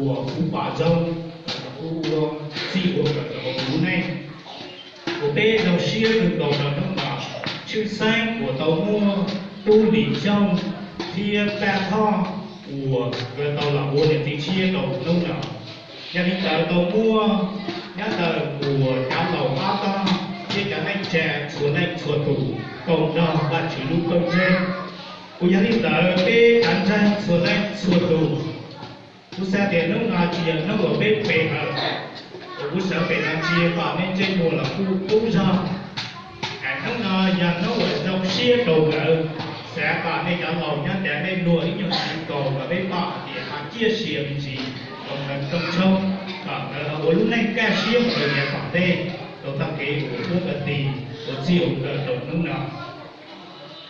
uas kuv pom zoo, kuv ua txij ua nkawm rau hauv kuv lub neej. Kuv peb zoo siab kawg nkaus rau hnub no, tshwj xeeb uas tau muaj Tub Lis Xyooj thiab Paj Thoj uas nkawd tau los ua niam txiv tshiab rau hnub no. Yog li ntawd tau muaj nyob ntawm uas cov laus ob tog thiab cov neej tsa txhua leej txhua tus koom nrog Vajtswv lub pawg ntseeg. Kuv yog li ntawd peb cov ntseeg txhua leej txhua tus, kuv xav tias hnub no tsis yog hnub uas peb pe hawm, kuv sawv pem no ntsia kom nej ntsej muag los kuj tub zog. Hnub no yog hnub uas zoo siab rau nkawd, xav kom nej cov laus nyob tas nej luag ib nyuag ntsis kaus kom peb pom hais tias ho ciaj sia me ntsis rau nkawd rooj tshoob, kom nkawd ho ua lub neej kaj siab mus rau yav tom ntej, rau txoj kev uas pub nkawd tis ua txij ua nkawm rau hnub no.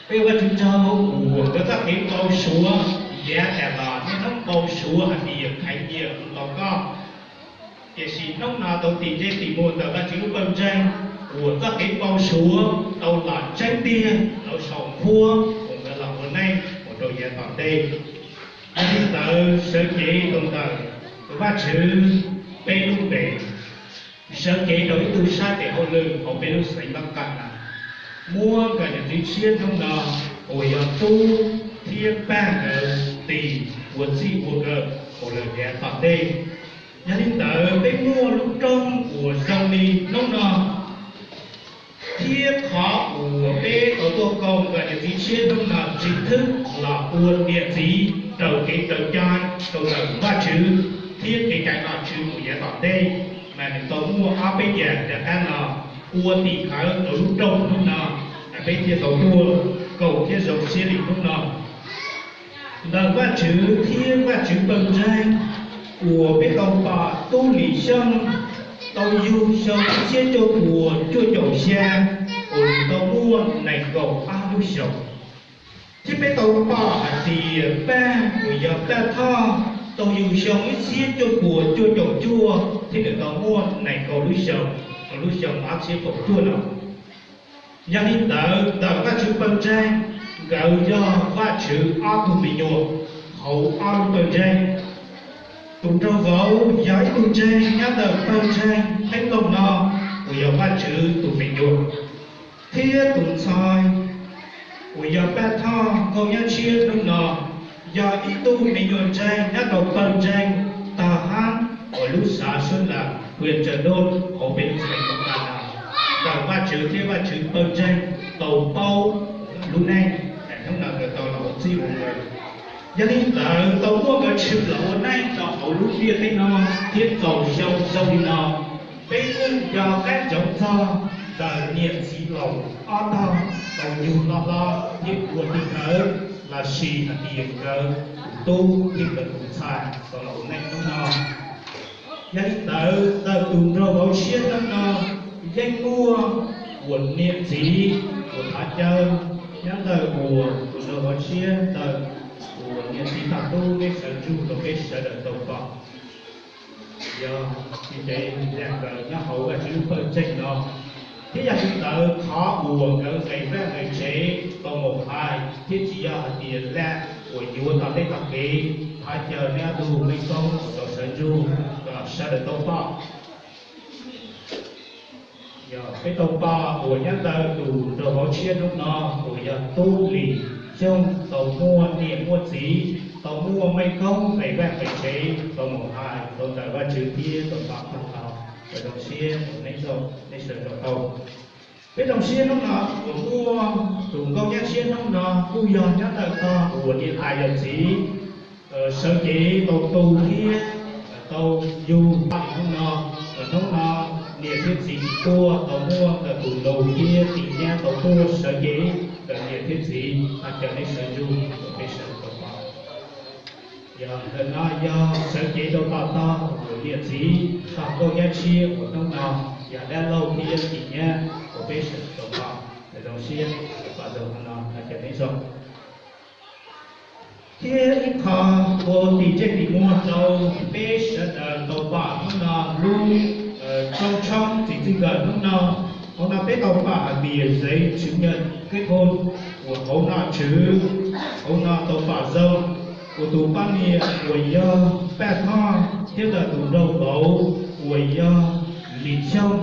Peb ua Vajtswv tsaug uas nkawd txoj kev npau suav yav tas los niaj hnub npau suav hais tias khaiv nyiam mus tos koj. Tiam sis hnub no tau tim ntsej tim muag ntawm Vajtswv lub pawg ntseeg uas txoj kev npau suav tau los tseeb tiag rau saum nqhuab uas nkawd los ua neej mus rau yav tom ntej. Yog li ntawd sawv cev rau ntawm Vajtswv peb lub npe, sawv cev rau ib tug sab tes hauj lwm hauv peb lub xeev Mab Qas Nas, muab nkawd niam txiv tshiab hnub no uas yog Tub thiab Paj nkawd tis ua txij ua nkawm hauv lawm yav tom ntej. Yog li ntawd peb muaj lub rooj uas zoo li hnub no, thiab qhov uas peb tau tuaj koom nkawd niam txiv tshiab hnub no tsis thwb los ua niam txiv raws kev raws cai rau ntawm Vajtswv thiab kev cai nom tswv mus yav tom ntej, mas nws tau muaj ob peb yam rov qab no ua tim khawv rau lub rooj hnub no, peb thiaj tau tuaj koom thiab zoo siab li hnub no. Ntawm Vajtswv thiab Vajtswv pawg ntseeg uas peb tau pom Tub Lis Xyooj tau yug xyoo ib txhiab cuaj puas cuaj caum xya uas nws tau muaj nees nkaum ob lub xyoos, thiab peb tau pom hais tias Paj uas yog Paj Thoj tau yug xyoo ib txhiab cuaj puas cuaj caum cuaj thiab nws tau muaj nees nkaum lub xyoos rau lub xyoo ob txhiab kaum cuaj no. Yog li ntawd ntawm Vajtswv pawg ntseeg, nkawd yog Vajtswv ob tug me nyuam hauv ob lub pawg ntseeg. Tus nraug vauv yog ib tug ntseeg nyob ntawm pawg ntseeg Qheeb Loog no uas yog Vajtswv tus me nyuam, thiab tus ntxhais uas yog Paj Thoj nkauj nyab tshiab hnub no yog ib tug me nyuam ntseeg nyob rau pawg ntseeg Tag Hab uas lub xav Suab Las, hwm Tsaws Ntuj hauv peb lub xeev Mab Qas Nas. Ntawm Vajtswv thiab Vajtswv pawg ntseeg tau paub lub neej, hnub no nkawd tau los ua txij ua nkawm. Yog li ntawd tau muaj nkawd tshwm los ua neej rau hauv lub ntiaj teb no thiab txaus xyoo zoo li no, peb yeej nco qab ntsoov txog ntawm niam txiv laus ob tog tau yug loj hlob thiab ua tim khawv los sis hais tias nkawd tus tub thiab nkawd tus ntxhais tau los ua neej hnub no. Yog li ntawd ntawm tus nraug vauv tshiab hnub no yeej muaj uas niam txiv uas thov caw nyob ntawm uas tus nraug vauv tshiab ntawm uas niam txiv Paj Tub peb sawv ntsug rau peb sawv daws tau pom. Yog tsis ntev nkawd nyob hauv Vajtswv lub pawg ntseeg no, thiab yog li ntawd qhov uas nkawd nqes vaj nqes tsev tau mus hais thiab tsis yog hais tias lam uas yuav tom tej tog kev, thov caw neb ob tug Meej Koob uas tau sawv ntsug kom sawv daws tau pom. Yog peb tau pom uas nyob ntawm tus nraug vauv tshiab hnub no uas yog Tub Lis Xyooj tau muaj niam muaj txiv, tau muaj Meej Koob nqes vaj nqes tsev tau mus hais tau ntawm Vajtswv thiab tau pom tag nrho. Sawv zoo siab uas neb zoo, neb sawv daws tau. Peb zoo siab hnub no uas muaj tus nkauj nyab tshiab hnub no kuj yog nyob ntawm tog uas niam tais yawm txiv sawv cev tau tu thiab tau yug hnub no. Hnub no niam thiab txiv tsis tuaj, tau muaj ntawm tus nus thiab tus nyab tau tuaj sawv cev ntawm niam thiab txiv, thov caw neb sawv ntsug kom peb sawv daws tau pom. Yog ntawm no yog sawv cev rau tom tog uas niam txiv tog nkauj nyab tshiab uas hnub no yog dab laug thiab tus nyab uas peb sawv daws tau pom. Sawv zoo siab pom zoo no, thov caw neb zoo. Thiab ib qho ua tim ntsej tim muag rau peb sawv daws tau pom hnub no lub rooj tshoob txiv txwj nkawm hnub no. Hauv no peb tau pom hais tias giấy chứng nhận kết hôn uas hauv nom tswv, hauv no tau pom zoo uas tus poj niam uas yog Paj Thoj Thiab ntawm tus nraug vauv uas yog Lis Xyooj,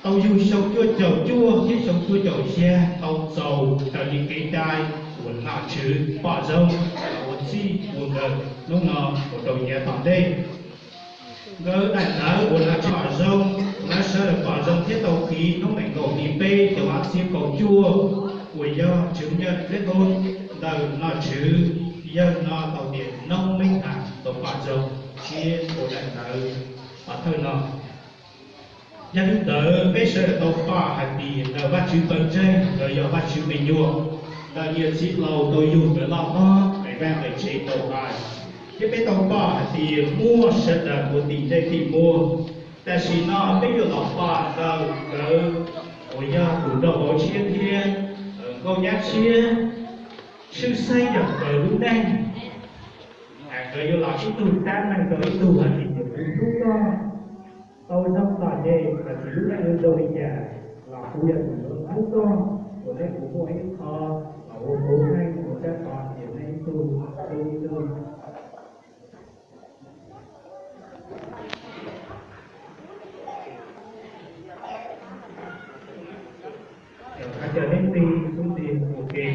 tau yug xyoo cuaj caum cuaj thiab xyoo cuaj caum xya tau txaus raws li kev cai uas Nom Tswv pom zoo los ua txij ua nkawm hnub no mus rau yav tom ntej. Nkawd daim ntawv uas Nom Tswv pom zoo, lawv sawv daws pom zoo thiab tau kis hnub nees nkaum hli peb xyoo ob txhiab kaum cuaj, uas yog Tswv Nyiaj Teb Qub ntawm Nom Tswv yawg no tau tias Noob Meej Has tau pom zoo thiab ua daim ntawv pov thawj no. Yog li ntawd peb sawv daws tau pom hais tias ntawm Vajtswv pawg ntseeg los yog Vajtswv me nyuam, ntawm niam txiv laus tau yug nkawd loj hlob, daim vaj daim tsev tau hais, thiab peb tau pom hais tias muaj sawv daws ua tim ntsej tim muag. Tam sim no peb yuav los pom ntawm nkawd uas yog tus nraug vauv tshiab thiab nkauj nyab tshiab, tshwj xeeb yog nkawd lub neej, nkawd yuav los ib tug tab meeg rau ib tug hais tias kuv hlub koj, tau zoo los ces hais tias lub neej yuav zoo li cas los kuv yog tus yuav hlub koj, uas neb puas muaj ib qho los ua puav leej ua rab qhov tias neb ib tug hlub ib tug. Thov caw neb tig xub ntiag ua ke.